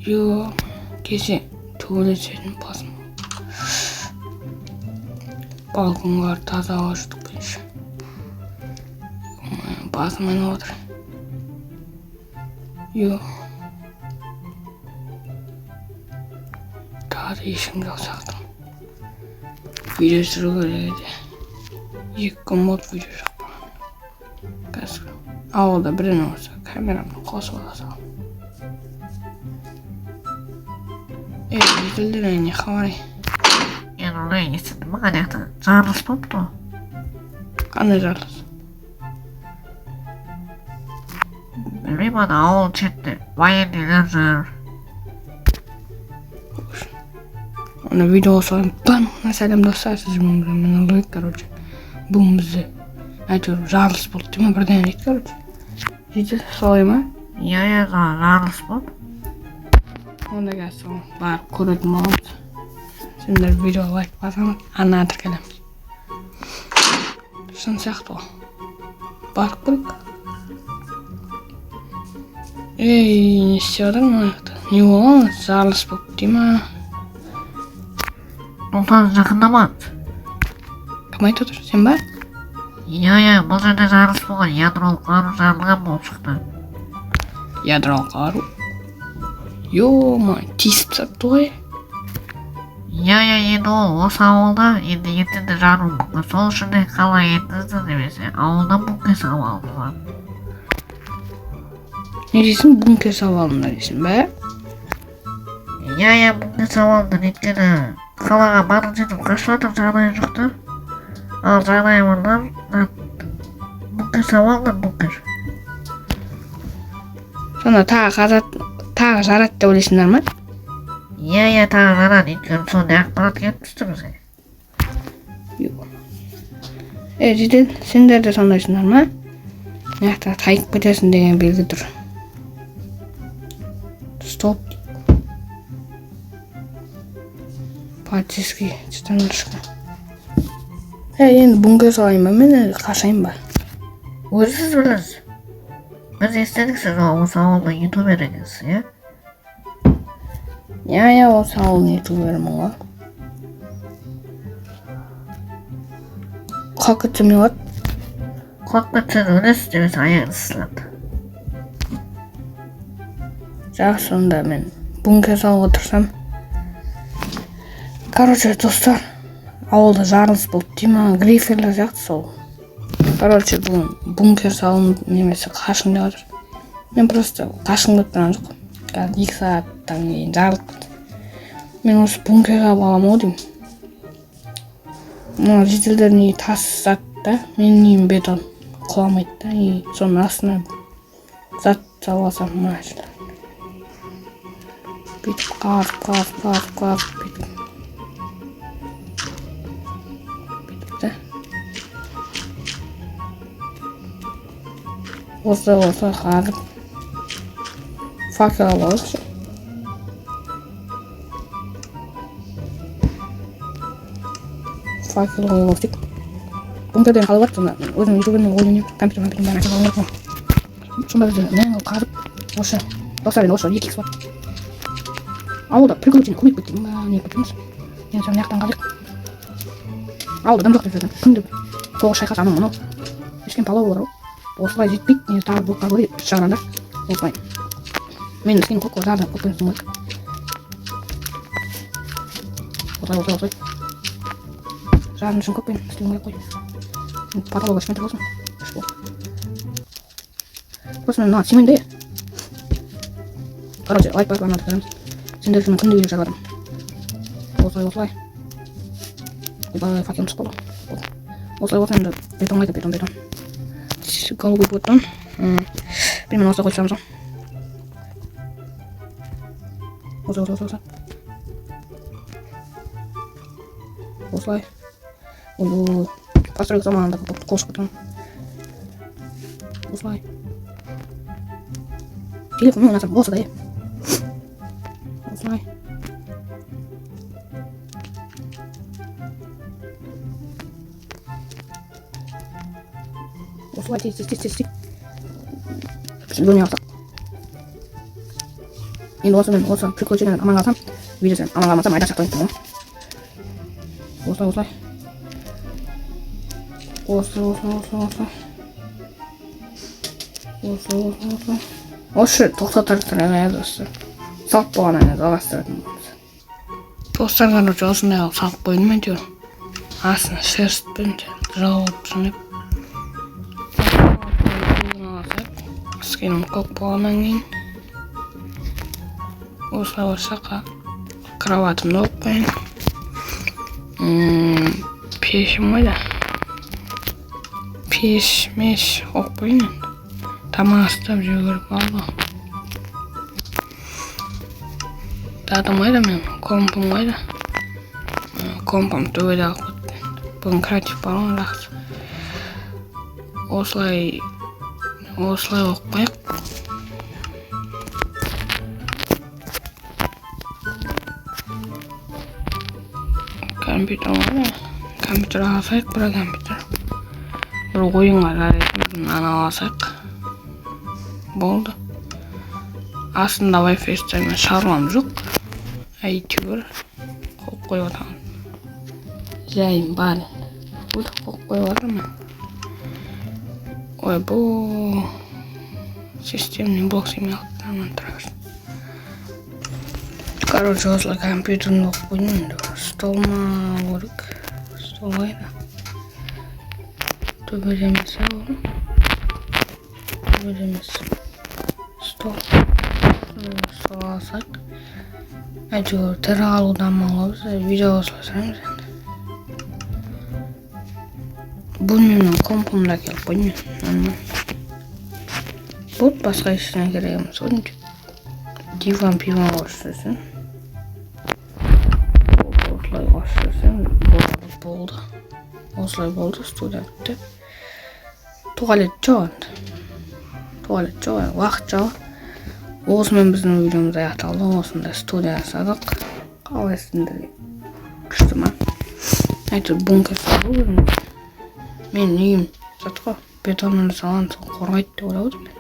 Йо, кеше төбелесетін басым. Балконға таза ауа жұтып қояйыншы. Басым айналып отыр. Йо. Тағы да ешкім жоқ сияқты. Видео түсіру керек еді. 2 күн болды видео шықпаған. Қазір ауылда бірдеңе болса, камерамды қосып ала саламын. Ей, жительдер, не хабар? Енді олай естідім ма, ана жақта жарылыс болыпты ғой. Қандай жарылыс? Білмеймін, ана ауыл шетінде военныйлар жүр. Ана видео салайын. Барлығына сәлем, достар, сіздермен бірге мен, Нұрлыбек. Короче, бүгін бізде әйтеуір жарылыс болды дей ма, бірдеңе дейді, короче. Житель, солай ма? Иә, жарылыс болды. Онда қазір сол барып көретін боламыз. Сендер видео лайк басаңыз, арнаға тіркелеміз. Шын сияқты ғой. Барып көрейік. Ей, не істеп жатыр мына жақта? Не болған? Жарылыс болды дей ма? Ұлтан, жақындамады. Кім айтып отыр? Сен ба? Иә, бұл жерде жарылыс болған, ядролық қару жарылған болып шықты. Ядролық қару? Ё-моё, тиісіп тастапты ғой. Иә, енді ол осы ауылда енді ертең де жарылуы мүмкін. Сол үшін де қалаға кетіңіздер немесе ауылдан бункер салып алыңыздар. Не дейсің, бункер салып алыңдар дейсің ба? Иә, бункер салып алыңдар, өйткені қалаға барлық жерден қашып жатыр жағдайы жоқтар. Ал жағдайы барлар бункер салып алыңдар, бункер. Сонда тағы қазат, тағы жарады деп ойлайсыңдар ма? Иә, тағы жарады, өйткені сондай ақпарат келіп түсті бізге. Ей, жедел, сендер де сондайсыңдар ма? Мына жақта тайып кетесің деген белгі тұр. Стоп. Полицейский 14. Ей, енді бункер салайын ба мен, әлде қашайын ба? Өзіңіз білесіз. Біз естідік, сіз осы ауылдың ютубер екенсіз, иә? Иә, осы ауылдың ютуберімін ғой. Құлап кетсем не болады? Құлап кетсеңіз өлесіз немесе аяғыңыз сынады. Жақсы, онда мен бункер салуға тырысамын. Короче, достар, ауылда жарылыс болды дей ма, гриферлер сияқты сол. Короче, бүгін бункер салын немесе қашың деп жатыр. Мен просто қашқым келіп тұрған жоқ. Қазір 2 сағаттан кейін жарылып кетті. Мен осы бункер салып аламын ау деймін. Мына жительдердің үйі тас зат та, менің үйім бетон, құламайды да, и соның астына зат салып алсам, мына жерде. Бүйтіп қазып, қазып, қазып, қазып, бүйтіп. Бүйтіп та. Осы қазып. Факел алып алайықшы. Факел қойып алсақ. Бункерден қалып жатыр сонда. Өзім ютубермен ойнаймын, компьютер, компьютердің бәрін ашып алуым керек қой. Сонда бізде міне қазып, осы достар, енді осы 2 икс бар. Ауылда приключение көбейіп кетті ма, не кетеміз. Енді сол мына жақтан қазайық. Ауылда дым жоқ деп жүрдім. Күнде бір соғыс шайқас анау мынау. Ешкім палау бар ғой. Осылай жетпейді, енді тағы блокқа көрейік, үш жағынан да. Осылай. Мен сені көп қой, жағынан көп қойсың ғой. Осылай, осылай, осылай. Жағын үшін көп қойын, істеуім керек қой. Енді потолок кішкентай болсын. Үш бол. Просто мен мынаған сүймеймін де. Короче, лайк басып арнада көреміз. Сендер үшін мен күнде видео жазып жатырмын. Осылай, осылай. Ойбай, факелім түсіп қалды. Осылай болса енді бетон қайда, бетон, бетон. Голубой бетон. Примерно осылай қойып шығамыз ғой. Осылай, осылай, осылай. Осылай. Ой, ой. Постройка заманында қол шығып кеткен. Осылай. Телефон ойнасам болса да, е. Осылай. Осылай, тез, тез, тез, тез, тез. Бөлме алсақ. Енді осы мен осы приключенияден аман қалсам, видео түсіремін. Аман қалмасам, айдар сақтаймын ғой. Осылай, осылай, осылай, осылай, осылай, осылай, осылай, осылай, осылай. Осы тоқтата тұрайық, достар. Салып болғаннан кейін жалғастыратын боламыз, достар. Короче, осындай қылып салып қойдым әйтеуір. Астына шерстпен жауып түсініп скинім көк болғаннан кейін осылай осы жаққа кроватымды қойып қояйын. Пешім қайда? Пеш меш қойып қояйын. Енді тамақ істеп жеу керек болды ғой. Дадым қайда менің? Компым қайда? Компым төбеде қалып кетті. Бүгін креатив бар ғой, жақсы. Осылай, осылай қойып қояйық. Компьютер қайда? Компьютер алсайық бір. Компьютер бір ойынға жарайтын бір мынаны алсайық, болды. Астында Wi-Fi шаруам жоқ, әйтеуір қойып қойып отырмын. Жайым бар енді, өтіп қойып қойып жатырмын. Ой, бұл системный блок істемей қалыпты. Нормально, тұра берсін. Короче, осылай компьютерін қойып қойдым. Енді стол ма алу керек? Стол қайда? Төбеде емес, иә? Ол төбеде емес. Стол, стол алсақ, әйтеуір тірі қалудан ғой. Біз видео осылай түсіреміз енді. Бөлмемнің компымды әкеліп қойдым мен. Нормально болды, басқа ештеңе керек емес ғой. Диван пиван қосып жіберсең болды, осылай қосып жіберсең болады. Болды, осылай болды. Студия бітті. Туалет жоқ енді, туалет жоқ енді, уақыт жоқ. Осымен біздің видеомыз аяқталды. Осындай студия жасадық. Қалай сендерге, күшті ма? Әйтеуір бункер салу өзіміз. Менің үйім зат қой, бетоннан жасалған, сол қорғайды деп ойлап отырмын мен.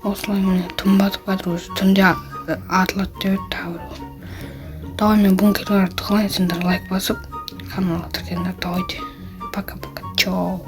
Осылай, міне, түн батып жатыр уже. Түнде атылады деп еді тағы біреу. Давай, мен бункерге тығылайын, сендер лайк басып, каналға тіркеліңдер. Давайте, пока пока, чао.